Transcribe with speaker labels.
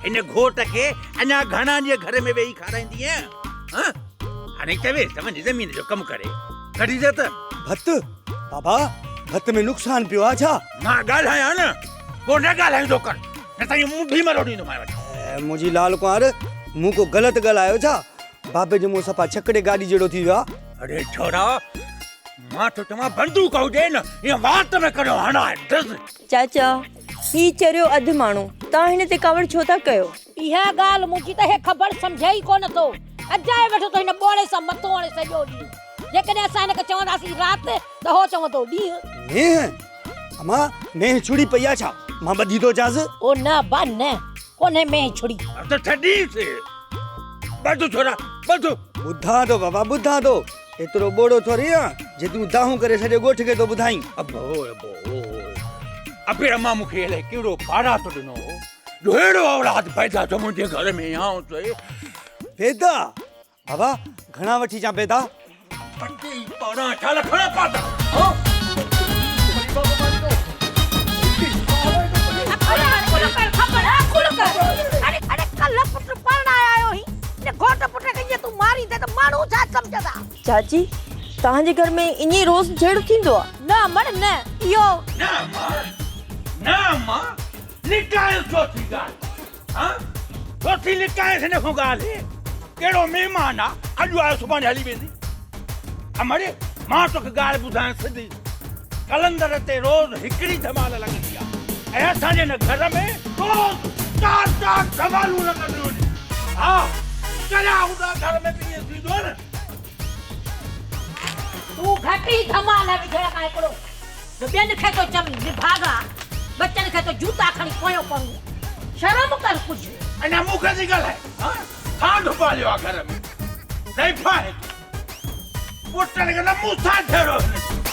Speaker 1: هن گهوٽ کي اڃا گهڻا ڏينهن گهر ۾ ويهي کارائيندينء؟ هان؟ هاڻي چويس ته وڃ زمين جو ڪم ڪري ڪڍي ته ته.
Speaker 2: ڀت؟ بابا، ڀت ۾ نقصان پيو آ ڇا؟
Speaker 1: مان ڳالهايان نه، پوء نه ڳالهائيندو ڪر، نه ته ائين منڍي مروڙيندومانء وٺ.
Speaker 2: منهنجي لال ڪنوار، مون ڪو غلط ڳالهايو ڇا؟ بابي جو منهن صفا ڇڪڙي گاڏي جهڙو ٿي ويو آ.
Speaker 1: اڙي ڇورا، مان ٿو چوان بندوق هجي نه، ائين وات ۾ ڪڍيو هڻانء ڊز.
Speaker 3: چاچا، هي چريو اڌ ماڻهو، توهان هن تي ڪاوڙ ڇو ٿا ڪيو؟
Speaker 4: اها ڳالهه منهنجي ته هي کبڙ سمجهي ئي ڪونه ٿو. اجائي ويٺو ٿو هن ٻوڙي سان مٿو هڻي سڄو ڏينهن. جيڪڏهن اسان هن کي چونداسين رات ته هو چوندو ڏينهن.
Speaker 2: مينهن؟ امان، مينهن ڇڙي پئي آ ڇا؟ مان ٻڌي ٿو اچانس.
Speaker 4: او نه ابا نه، ڪونهي مينهن ڇڙي.
Speaker 1: ته ڇڏينس. ٻڌ ڇورا، ٻڌ.
Speaker 2: ٻڌان ٿو بابا، ٻڌان ٿو. ايترو ٻوڙو ٿوري آن، جيتريون دانهون ڪري سڄي ڳوٺ کي ٿو ٻڌائين.
Speaker 1: ابو ابو، ابي امان مون کي الائي ڪهڙو پاراتو ڏنو هو، جو اهڙو اولاد پيدا ٿيو منهنجي گهر ۾ آئون چئي.
Speaker 2: بيدا؟ بابا گهڻا وٺي اچان بيدا؟
Speaker 1: پٽي ئي پاران ڇا لکڻا پاتا ها؟
Speaker 4: اڙي ڪلهه پٽ پرڻائي آيو هين، ان گهوٽ پٽ کي ائين تون ماريندين ته ماڻهو ڇا سمجهندا؟
Speaker 3: چاچي، توهان جي گهر ۾ ائين ئي روز جهيڙو ٿيندو آ؟
Speaker 4: نه امڙ نه، اهو.
Speaker 1: نه امان، نه امان، لڪايس ڇو ٿي ڳالهه؟ ها؟ ڇو ٿي لڪايس هن کان ڳالهه؟ ڪهڙو مهمان آ، اڄ آيو سڀاڻي هلي ويندي. امڙ، مان توکي ڳالهه ٻڌايان سڌي. قلندر تي روز هڪڙي ڌمال لڳندي آ ۽ اسان جي هن گهر ۾ روز چار چار ڌمالون لڳنديون آهن. ها، چريا هوندا گهر ۾ ته ائين ٿيندو نه.
Speaker 4: تون گهٽ ئي ڌمال وجهڻ کان هڪڙو جو ٻين کي ٿو چوين نڀاڳا، ٻچن کي ٿو جوتا کڻي پويون پوين. شرم ڪر ڪجهه.
Speaker 1: اڃا مون کي ٿي ڳالهائين ها؟ کانڌ پاليو آ گهر ۾. زائفان هڪ. پٽن کي نه مون سان جهيڙو هن جو.